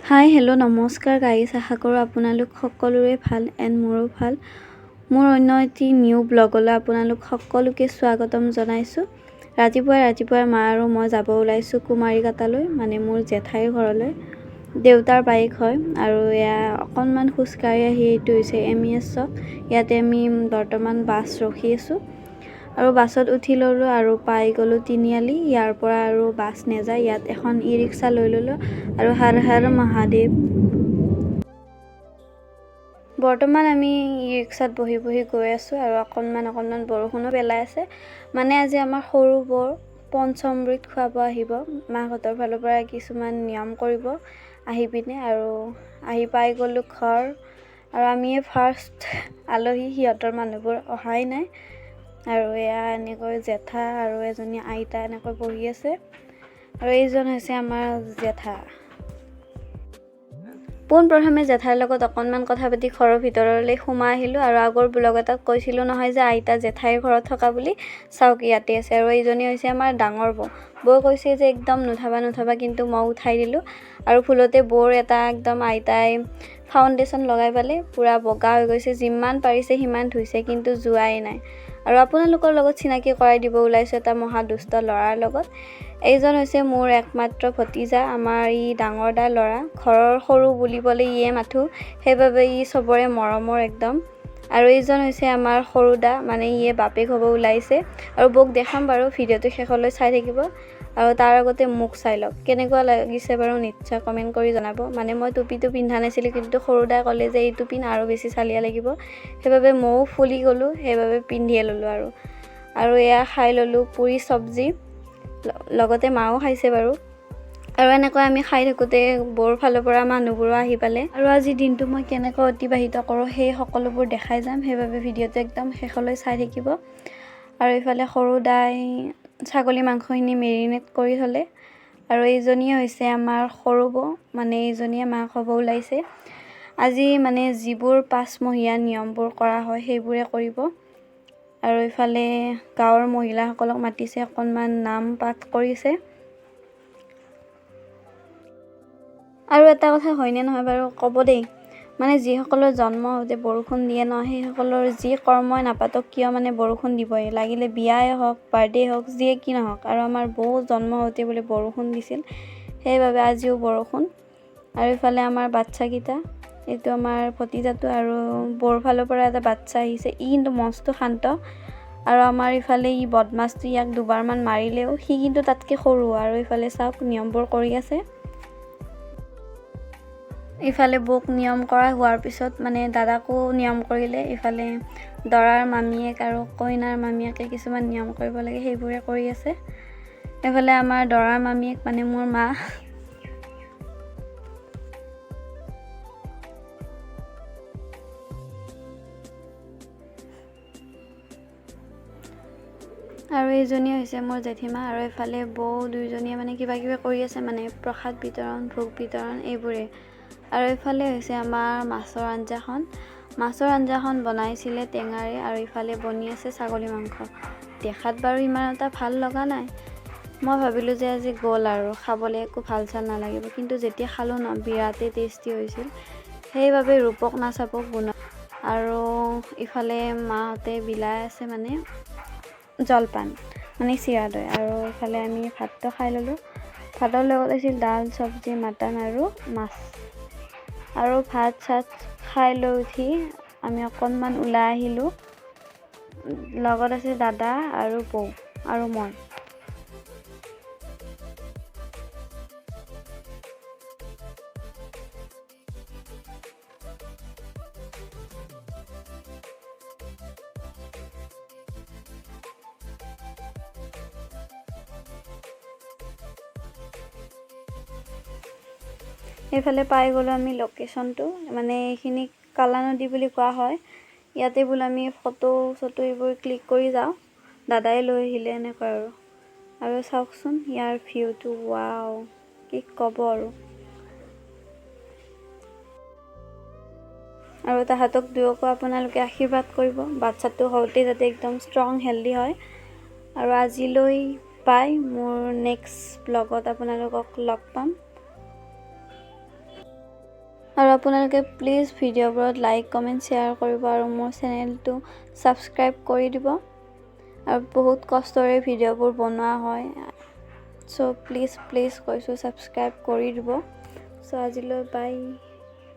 Hi hello' নমস্কাৰ guys, আশা কৰোঁ আপোনালোক সকলোৰে ভাল এণ্ড মোৰো ভাল। মোৰ অন্য এটি নিউ ব্লগলৈ আপোনালোক সকলোকে স্বাগতম জনাইছোঁ। ৰাতিপুৱাই ৰাতিপুৱাই মা আৰু মই যাব ওলাইছোঁ কুমাৰীকাটালৈ, মানে মোৰ জেঠাইৰ ঘৰলৈ। দেউতাৰ বাইক হয়। আৰু এয়া অকণমান খোজকাঢ়ি আহি এইটো হৈছে এম ই এছ চক। ইয়াতে আমি বৰ্তমান বাছ ৰখি আছোঁ আৰু বাছত উঠি ল'লোঁ আৰু পাই গ'লোঁ তিনিআলি। ইয়াৰ পৰা আৰু বাছ নেযায়, ইয়াত এখন ই ৰিক্সা লৈ ল'লোঁ আৰু হৰ হৰ মহাদেৱ। বৰ্তমান আমি ই ৰিক্সাত বহি বহি গৈ আছোঁ আৰু অকণমান অকণমান বৰষুণো পেলাই আছে। মানে আজি আমাৰ সৰু বৌৰ পঞ্চমৃত খুৱাব আহিব, মাকহঁতৰ ফালৰ পৰা কিছুমান নিয়ম কৰিব আহি পিনে। আৰু আহি পাই গ'লোঁ ঘৰ আৰু আমিয়ে ফাৰ্ষ্ট আলহী, সিহঁতৰ মানুহবোৰ অহাই নাই। আৰু এয়া এনেকৈ জেঠা আৰু এজনী আইতা এনেকৈ বহি আছে আৰু এইজন হৈছে আমাৰ জেঠা। পোনপ্ৰথমে জেঠাইৰ লগত অকণমান কথা পাতি ঘৰৰ ভিতৰলৈ সোমাই আহিলোঁ। আৰু আগৰ ব্লগ এটাত কৈছিলোঁ নহয় যে আইতা জেঠাইৰ ঘৰত থকা বুলি, চাওক ইয়াতে আছে। আৰু এইজনী হৈছে আমাৰ ডাঙৰ বৌ। বৌ কৈছে যে একদম নুঠাবা নুঠাবা, কিন্তু মই উঠাই দিলোঁ। আৰু ভুলতে বৌৰ এটা একদম আইতাই ফাউণ্ডেশ্যন লগাই পালে, পূৰা বগা হৈ গৈছে। যিমান পাৰিছে সিমান ধুইছে, কিন্তু যোৱাই নাই। আৰু আপোনালোকৰ লগত চিনাকি কৰাই দিব ওলাইছোঁ এটা মহা দুষ্ট ল'ৰাৰ লগত। এইজন হৈছে মোৰ একমাত্ৰ ভতিজা, আমাৰ ই ডাঙৰ দাৰ ল'ৰা। ঘৰৰ সৰু বুলিবলৈ ইয়ে মাথোঁ, সেইবাবে ই চবৰে মৰমৰ একদম। আৰু এইজন হৈছে আমাৰ সৰু দা, মানে ইয়ে বাপেক হ'ব ওলাইছে। আৰু বৌক দেখাম বাৰু, ভিডিঅ'টো শেষলৈ চাই থাকিব। আৰু তাৰ আগতে মোক চাই লওক, কেনেকুৱা লাগিছে বাৰু নিশ্চয় কমেণ্ট কৰি জনাব। মানে মই টুপিটো পিন্ধা নাছিলোঁ, কিন্তু সৰু দাই ক'লে যে এইটো পিন্ধ আৰু বেছি চালিয়া লাগিব, সেইবাবে ময়ো ফুলি গ'লোঁ, সেইবাবে পিন্ধিয়ে ল'লোঁ। আৰু আৰু এয়া খাই ল'লোঁ পুৰি চব্জি, লগতে মাও খাইছে বাৰু। আৰু এনেকৈ আমি খাই থাকোঁতে বৌৰ ফালৰ পৰা মানুহবোৰো আহি পালে। আৰু আজিৰ দিনটো মই কেনেকৈ অতিবাহিত কৰোঁ সেই সকলোবোৰ দেখাই যাম, সেইবাবে ভিডিঅ'টো একদম শেষলৈ চাই থাকিব। আৰু ইফালে সৰু দাই ছাগলী মাংসখিনি মেৰিনেট কৰি থ'লে। আৰু এইজনীয়ে হৈছে আমাৰ সৰু বৌ, মানে এইজনীয়ে মাক হ'ব ওলাইছে। আজি মানে যিবোৰ পাঁচমহীয়া নিয়মবোৰ কৰা হয় সেইবোৰে কৰিব। আৰু ইফালে গাঁৱৰ মহিলাসকলক মাতিছে, অকণমান নাম পাঠ কৰিছে। আৰু এটা কথা হয়নে নহয় বাৰু ক'ব দেই, মানে যিসকলৰ জন্ম হওঁতে বৰষুণ দিয়ে ন, সেইসকলৰ যি কৰ্মই নাপাতক কিয় মানে বৰষুণ দিবই, লাগিলে বিয়াই হওক, বাৰ্থডে হওক, যিয়ে কি নহওক। আৰু আমাৰ বৌ জন্ম হওঁতে বোলে বৰষুণ দিছিল, সেইবাবে আজিও বৰষুণ। আৰু ইফালে আমাৰ বাচ্ছাকেইটা, এইটো আমাৰ ভতিজাটো আৰু বৌৰ ফালৰ পৰা এটা বাচ্ছা আহিছে, ই কিন্তু মস্ত শান্ত। আৰু আমাৰ ইফালে ই বদমাছটো, ইয়াক দুবাৰমান মাৰিলেও সি কিন্তু তাতকৈ সৰু। আৰু ইফালে চাওক নিয়মবোৰ কৰি আছে। ইফালে বৌক নিয়ম কৰা হোৱাৰ পিছত মানে দাদাকো নিয়ম কৰিলে। ইফালে দৰাৰ মামীয়েক আৰু কইনাৰ মামীয়েকে কিছুমান নিয়ম কৰিব লাগে, সেইবোৰে কৰি আছে। এইফালে আমাৰ দৰাৰ মামীয়েক মানে মোৰ মা। আৰু এইজনী হৈছে মোৰ জেঠীমা। আৰু এইফালে বৌ দুইজনীয়ে মানে কিবা কিবি কৰি আছে, মানে প্ৰসাদ বিতৰণ, ভোগ বিতৰণ এইবোৰে। আৰু এইফালে হৈছে আমাৰ মাছৰ আঞ্জাখন। মাছৰ আঞ্জাখন বনাইছিলে টেঙাৰে। আৰু ইফালে বনি আছে ছাগলী মাংস। দেখাত বাৰু ইমান এটা ভাল লগা নাই, মই ভাবিলোঁ যে আজি গ'ল আৰু খাবলৈ একো ভাল চাল নালাগিব, কিন্তু যেতিয়া খালোঁ ন বিৰাটেই টেষ্টি হৈছিল। সেইবাবে ৰূপক নাচাব গুণ। আৰু ইফালে মাহঁতে বিলাই আছে মানে জলপান, মানে চিৰা দৈ। আৰু ইফালে আমি ভাতটো খাই ল'লোঁ। ভাতৰ লগত আছিল দাল, চব্জি, মাটন আৰু মাছ। আৰু ভাত চাত খাই লৈ উঠি আমি অকণমান ওলাই আহিলোঁ। লগত আছে দাদা আৰু বৌ আৰু মই। এইফালে পাই গ'লোঁ আমি লোকেশ্যনটো, মানে এইখিনি কালা নদী বুলি কোৱা হয়। ইয়াতে বোলে আমি ফটো চটো এইবোৰ ক্লিক কৰি যাওঁ, দাদাই লৈ আহিলে এনেকৈ। আৰু আৰু চাওকচোন ইয়াৰ ভিউটো, ৱাও কি ক'ব আৰু। আৰু তাহাঁতক দুয়োকো আপোনালোকে আশীৰ্বাদ কৰিব, বাচ্ছাটো হওঁতে যাতে একদম ষ্ট্ৰং হেল্ডি হয়। আৰু আজিলৈ বাই, মোৰ নেক্সট ব্লগত আপোনালোকক লগ পাম। আৰু আপোনালোকে প্লিজ ভিডিঅ'বোৰত লাইক, কমেণ্ট, শ্বেয়াৰ কৰিব আৰু মোৰ চেনেলটো ছাবস্ক্ৰাইব কৰি দিব। আৰু বহুত কষ্টৰে ভিডিঅ'বোৰ বনোৱা হয়, চ' প্লিজ প্লিজ কৈছোঁ, ছাবস্ক্ৰাইব কৰি দিব। চ' আজিলৈ বাই।